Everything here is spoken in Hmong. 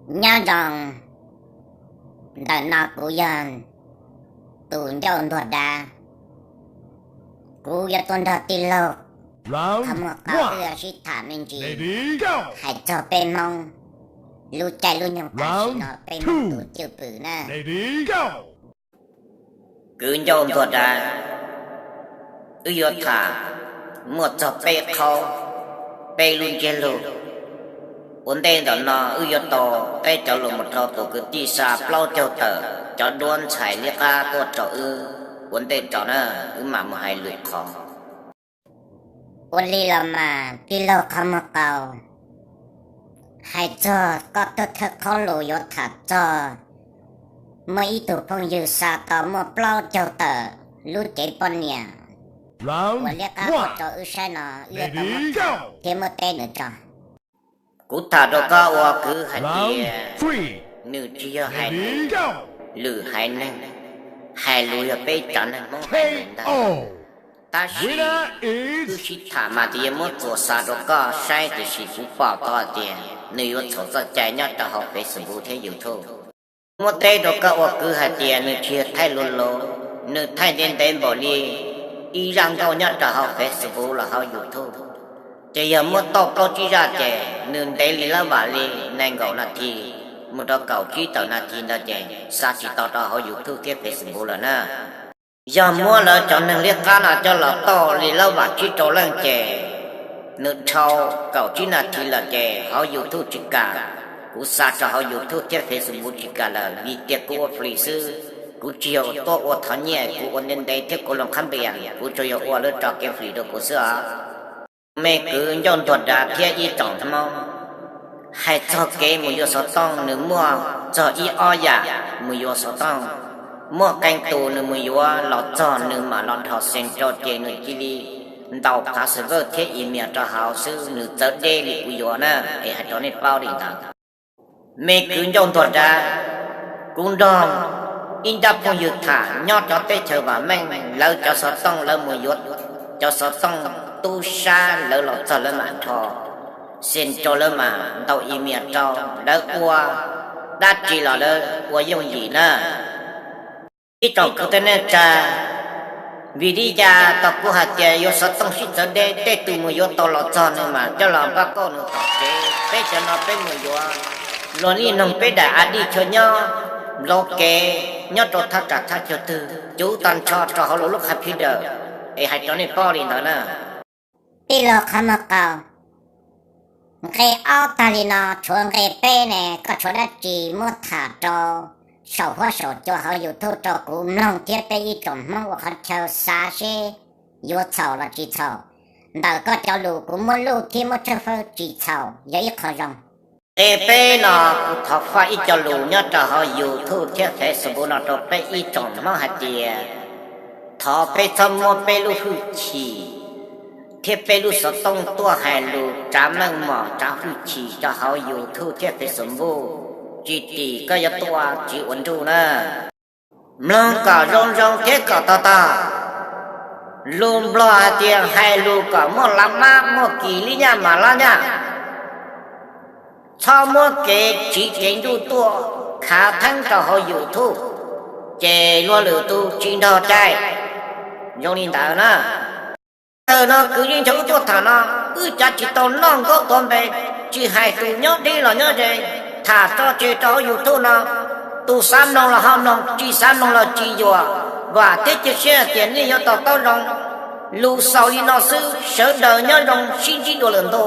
Nyob zoo, ntawm no kuv yog tus ncauj ntuag dav, kuv yuav tuaj nrog tij laug qhov muag qau wb yuav sib tham me ntsis hais txog peb Hmoob lub caij lub nyoog tam sim no peb Hmoob tus cwj pwm na. Kwv ncauj ntuag dav, wb yuav tham muaj txog peb qhov, peb lub ntsiab lus. Ua ntej ntawm no wb yuav tau peb cov lus mus rau tus kwv tij xa plaub caug tawm cov duab ntxhais liab qab tuaj rau wb. Ua ntej tso na, wb mam mus hais lwm qhov. Ua li los mas tij laug qhov muag qau, hais txog koj tuaj thawj qhov lus yuav tham txog muaj ib tug phooj ywg xa tau muaj plaub caug tawm lub cev poj niam uas liab qab tuaj rau wb saib no, wb yuav tau muab tham thiab muab teb nws tso. Kuv tham rau koj ua kwv hais tias nws tsis yog hais lus, lwm haiv neeg, hais lus yog peb tsav neeg Hmoob hais lus ntag. Tab sis wb sib tham mas tias yuav muab txuas xa rau koj saib, tiam sis kuv pom tau hais tias nws yuav txhaum txoj cai nyob rau hauv Facebook thiab YouTube. Muab teb rau koj ua kwv hais tias nws tsis yog thaij lus lus, nws thaij ntev ntev npaum li ib zaj nkauj nyob rau hauv Facebook los hauv YouTube. Ces yog muab toj plaub tsib zaj ces nws ntev li lawm vam li nees nkaum nas this mus rau kaum tsib tawm nas this ntawd ces xa tsis tau rau hauv YouTube thiab Facebook lawm na. Yog muab lawv cov neeg liab qab no coj los toj li lawm vam tsib rau leej ces nws dhau kaum tsib nas this lawm ces hauv YouTube tsis kam. Kuv xa rau hauv YouTube thiab Facebook tsis kam lawm vim tias kuv ua free xwb, kuv tsis yog tuaj ua thov nyiaj, kuv ua ntev ntev thiab kuv los qhab npias, kuv tsuas yog ua lawv tso kev free rau kuv xwb os. Me kwv ncauj ntuag dav thiab ib tsoom Hmoob, hais txog kev mus yuav xov tooj nws muaj txog ib ob yam mus yuav xov tooj. Muaj qee tus nws mus yuav los txog nws mam los dhos Central ces nws cia li ntaus password thiab email rau hauv xwb, nws txawv deb li kuv yuav na, es hais rau nej paub li ntawd. Me kwv ncauj ntuag dav, kuv nrog ib nrab phooj ywg tham nyob cov teb chaws vam meej, lawv cov xov tooj lawv mus yuav cov xov tooj tub sab lawv los txog lawv mam dhos Central, lawv mam ntaus email rau, lawv ua dab tsi los lawv ua yooj yim na. Ib tsoom kwv tij neej tsa, vim li cas tau kuv hais tias yuav xov tooj sib txawv deb, tej tus mus yuav tau los txog nws mas coj los npaj kauj nws tom tsev. Peb cov no peb mus yuav luag li noog peb daim ID chaw nyob, nplauv kev nyob rau thaj tsam thaj chaw twg, cuv tag nrho rau hauv lub lub qhab phib daws, es hais rau nej paub li ntawd na. Tij laug qhov muag qau, nqe ob tag li no, tshuav nqe peb ne, koj tshuav dab tsi muab tham rau saum huab saum cua hauv YouTube rau kuv mloog thiab peb ib tsoom Hmoob ua qhov chaw xav seb yuav txhaum los tsis txhaum. Ntawm koj cov lus kuv muab luj thiab muab tshawb fawb tsis txhaum, yog ib qho zoo. Nqe peb no kuv thov faj ib co lus nyob rau hauv YouTube thiab Facebook no rau peb ib tsoom Hmoob hais tias thov peb txhob muab peb lub hwj chim thiab peb lub xov tooj tuaj hais lus tsav meej mom tsav hwj chim rau hauv YouTube thiab Facebook, tsis tim koj yuav tuaj tsis ua nruj na. Mloog kom zoo zoo thiab kom tog tog. Lus Nplog hais tias hais lus kom muaj lav mab muaj kis li nyaj mas lab nyaj. Txhob muab kev tsiv kev nruj tuaj khav theeb rau hauv YouTube, ces luag lwm tus tsis nrog cai. Zoo li ntawd na. Tawm no kwv yeej nrog wb tuaj tham no, wb cav tsis tau noj nkaub tuav npe, tsis hais tus nyob deb los nyob ze, tham tso tseg rau hauv YouTube no. Tus xav mloog los ho mloog, tsis xav mloog los tsis yuam. Vam thiab cia siab hais tias nej yuav to taub zoo. Lus xaus li no xwb, sawv daws nyob zoo, sib ntsib dua lwm ntu.